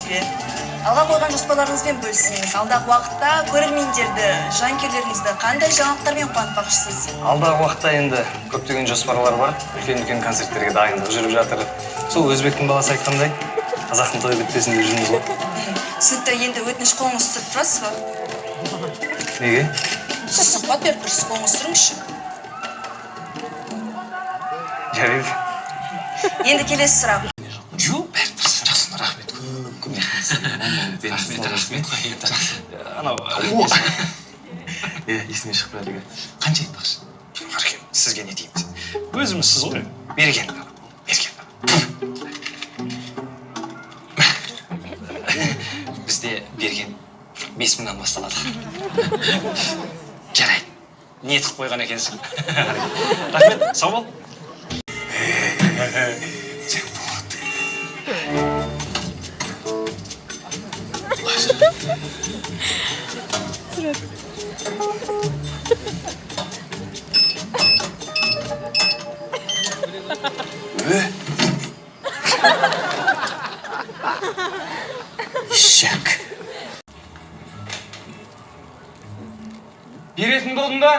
Бе? Алға қойған жоспарларыңызбен бөліссеңіз. Алдағы уақытта көрермендерді, жанкүйерлеріңізді қандай жаңалықтармен қуантпақшысыз? Алдағы уақытта енді көптеген жоспарлар бар. Үлкен үлкен концерттерге дайындық жүріп жатыр. Сол өзбектің баласы айтқандай, қазақтың тойы бітпесін деп жүрміз ғой. Түсінікті. Енді, өтініш, қолыңызды түсіріп тұрасыз ба? Неге? Сіз сұхбат беріп тұрсыз, қолыңызды түсіріңізші. Жарайды. Енді келесі сұрақ. Жоқ, бәрі дұрыс. Жақсы, рахмет көп көп. Рахмет, рахмет. Жақсы. Анау иә, есіме шығып әлгі. Қанша айтпақшы? Қареке, сізге не дейміз, өзіміз сіз ғой, берген, берген. Бізде берген 5000-нан басталады. Жарайды, ниет қылып қойған екенсің. Рахмет, сау бол. Сен болады. Е. Ишак. Беретін болдың ба?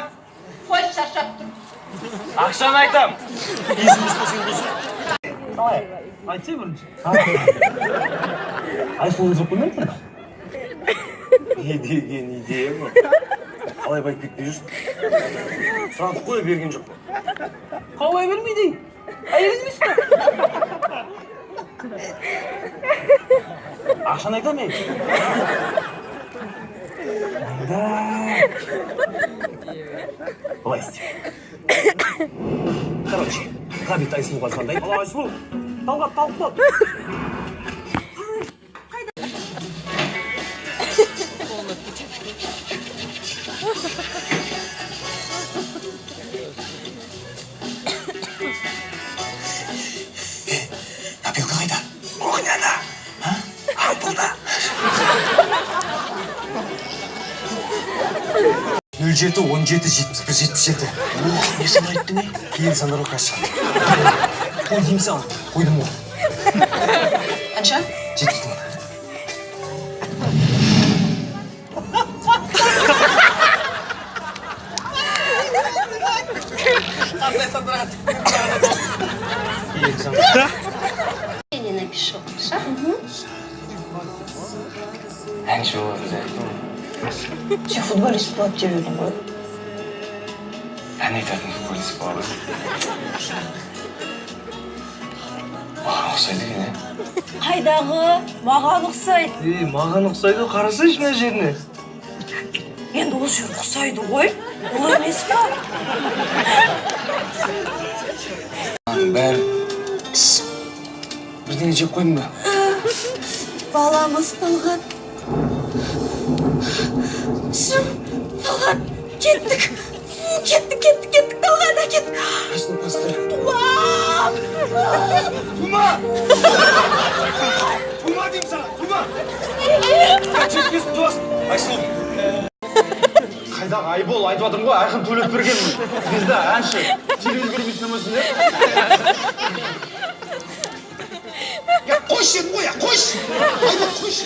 Қой, шаршап тұр. Ақшаны айтам. Айтсай бірінші. Айсұлу деп қоймадың ба? Не деген идея бұл? Қалай байып кетпей жүрсің? Сұрадық қой, берген жоқ па? Қалай бермейді? Әйел емес пе? Ақшаны айтамын мен. Онда былай істе. Короче, Ғабит Айсұлуға звондайды. Алло, Айсұлу. Талғат талқылап. Опилка қайда? Кухняда. Ампулда. 07 17 71 77. Не сан айттың, е? Кейін сандар ғой, қазір шығады. Қой деймін саған, қойдым ғой. Қанша? 70 000. Кейін сандар. Не напишу, хорошо? Әнші болады деп айттым ғой. Сен футболист болады деп едің ғой. Ән айтатын футболист болады. Маған ұқсайды екен, иә? Қайдағы, маған ұқсайды. Ей, маған ұқсайды ғой, қарасайшы мына жеріне. Енді ол жер ұқсайды ғой, олай емес па? Бәрі бірдеңе жеп қойдың ба? Баламыз, Талғат. Шым, Талғат, кеттік, кеттік, кеттік, кеттік, Талғат, әкет. Туам! Тума! Тума деймін саған, тума! Жеткізіп туасың. Айсұлу. Қайдағы Айбол, айтып жатырмын ғой, Айқын төлеп берген. Звезда, әнші. Телевизор көрмейсің ме сендер? Я қойшы дедім ғой, я қойшы. Айбол, қойшы.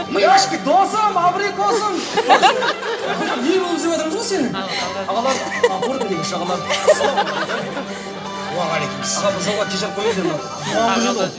Миым ашып кетті. Досым, абрикосым. Не болып іздеп жатырмыз ғой сені? Ағалар, қорытынды ағалар. Уағалейкум. Аға, бір жолға кешіріп қойыңыз енді. Туған күні ғой.